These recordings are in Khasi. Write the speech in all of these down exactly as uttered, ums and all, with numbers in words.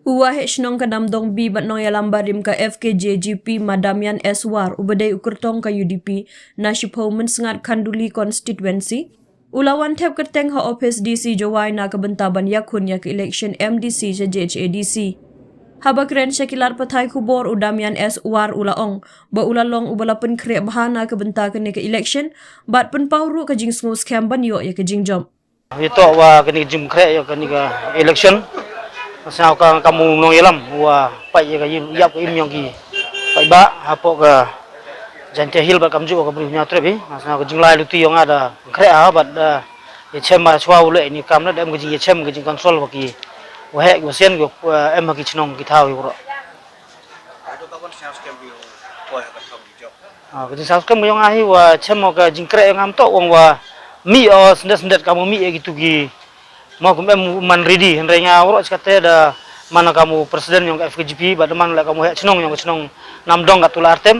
U Waheh Shnong ka Namdong B bad Nongïalam Barim ka F K J G P, Ma Damian S War, uba dei u kyrtong ka U D P na shiphew Mynsngat Khanduli Constituency, u la wan thep kyrteng ha ophis D C Jowai na ka bynta ban ïakhun ïa ka election M D C sha J H A D C. Haba kren sha ki lad pathai khubor, u Damian S War u la ong ba u la long uba la pynkhreh bha na ka bynta kane ka election bad pynpaw ruh ka jingsngewskhem ban ïoh ïa ka jingjop. Ïa to wa kane ka jingkhreh ïa kane ka election. Sa ka kam u nongïalam wa pait ïa ka ïap ka im ïong ki paidbah hapoh ka Jaintia Hills bad kamjooh ka Bri u Hynñiewtrep hi. Sa ka jinglai luti ïong nga da khreh ha bad da ïa chem ma chwa u leh ni kam na da em ka jing ïa chem ka jing control wa ki waheh wa sien ki em ha ki chnong ki thaw hi bro. Ah, ka jingsaw skhem ka ïong nga hi wa chem mo ka jingkhreh ïong nga mtok wang wa mih o sendet sendet ka mo mih ïa kitu ki mo kum em man ready hynrei nga wroh chkate da man ka mo president ïong ka F K G P bad da man la ka mo heh chnong ïong ka chnong Namdong ka tula artem.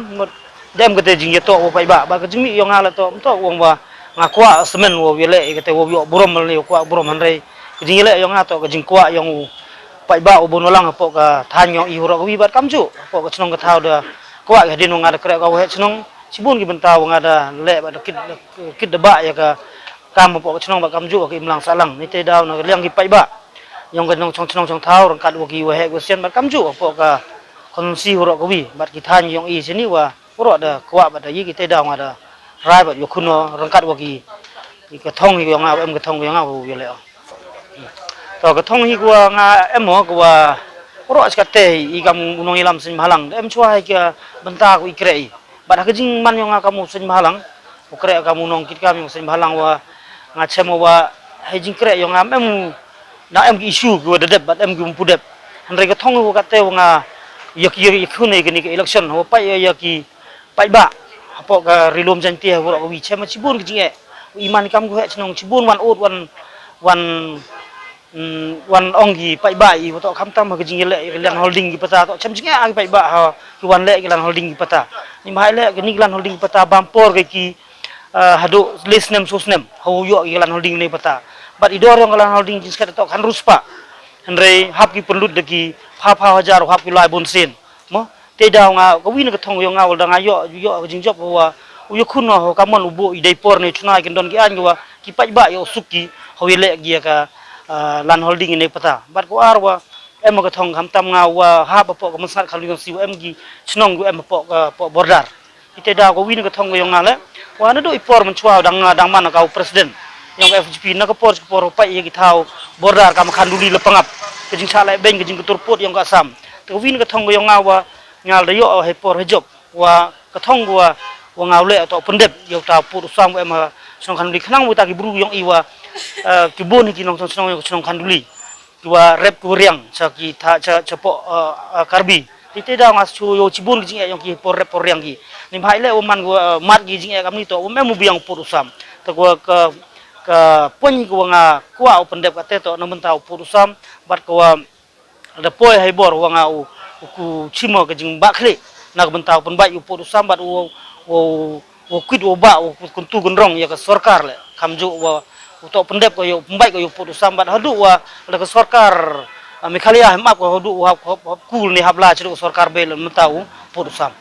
Da em kate jingïatoh wa paidbah bad ka jingmih ïong nga la to mtok wang wa nga kwah semen wa ïaleh ïa kate wa ïoh burom mal ne kwah burom hynrei ka jingïaleh ïong nga to ka jingkwah ïong u paidbah u bun u lang hapoh ka thaiñ ïong i hurok wi bad kamjooh hapoh ka chnong ka thaw da kwah ka hadien u nga da khreh ka waheh chnong shibun ki bynta wa nga da leh bad da kit kit da bah ïa ka kam hapoh ka chnong bad kamjooh ka imlang sahlang. Ni te daw na ka liang ki paidbah ïong ka nongchong chnong chong thaw ryngkat wa ki waheh wa sien bad kamjooh hapoh ka constituency hurok wi bad ki thaiñ ïong i shini wa hurok da kwah bad da ïa ki te daw nga da rai bad ïa khuno ryngkat wa ki ka thong ïong nga em ka thong ïong nga wa ïaleh. To ka thong hi ka wa nga em ho ka wa roh chkate i kam u nongïalam seng bhalang da em chwa hi ka bynta ka i kreh i bad ha ka jingman ïong nga kam u seng bhalang u kreh kam u nongkitkam ïong seng bhalang wa nga chem wa ha jingkreh ïong nga em na em ki issue ki wa da dep bad em ki um pu dep hynrei ka thong hi wa kate wa nga ïa ki ïa ki khun ïa ki ni ka election wa pa ïa ïa ki paidbah hapoh ka Ri Lum Jaintia ha Gurok Kawi chem chibun ki jingeh. U iman kam ku heh chnong chibun wan ut wan wan mm, wan ong ki paidbah i to kham tam ha ka jingeh leh ka land holding ki pata to chem jingeh ki paidbah ha ki wan leh ki land holding ki pata. Ni ma hai leh ki ni ki land holding ki pata bam por ki ki ah, haduh le snem so snem ha u ïoh ki land holding ni pata. Bad i dor ïong ka land holding jingskhet to khan ruspa. Hynrei hap ki pynlut da ki pha pha hajar hap ki lai bun sien. Mo te daw nga ka wi na ka thong ïong nga wal da nga ïoh ïoh ka jingjop wa u ïoh khun no ka mon u bu i dei por ne chuna ki don ki an ki wa ki paidbah ïoh suk ki ha wi leh ki ka ah, land holding ne pata bad ko ar wa em ka thong kham tam nga wa hap hapoh ka Mynsngat Khanduli si wa em ki chnong wa em hapoh ka hapoh border. Ite daw ka wi na ka thong ka ïong nga le wa na do i por mynchwa dang dang man ka u president ïong ka F G P na ka por ka por pa ïa ki thaw border ka ma Khanduli le pangap ka jingcha le beng ka jingkatur put ïong ka Assam. Te ka wi na ka thong ka ïong nga wa nga da ïoh ha por ha jop wa ka thong wa wa nga le to pyndep ïa ta put u sam wa em ha chnong Khanduli khnang wa ta ki bru ïong i wa eh, ki bun ki nong chnong ïong chnong Khanduli ki wa rep ki wa riang cha ki tha cha cha po eh, eh, Karbi. Ti te daw nga shu ïoh chibun ki jingeh ïong ki por rep por riang ki. Ni bhai le wa man ki wa eh, mat ki jingeh kam ni to wa mem u biang put u sam. Te wa ka ka pun ki wa nga kwah u pyndep ka te to na mynta u put u sam bad ka wa da poi hai bor wa nga u u ku chimo ka jingbah khlieh na ka mynta u pynbait u put u sam bad u u u kwit u ba u kuntu kunrong ïa ka sorkar le kamjooh wa u to pyndep ka ïa u pynbait ka ïa u put u sam bad haduh wa la ka sorkar ah, Meghalaya hem ap ka haduh u hap hap hap kul ni hap la chadu ka sorkar bel mynta u put u sam.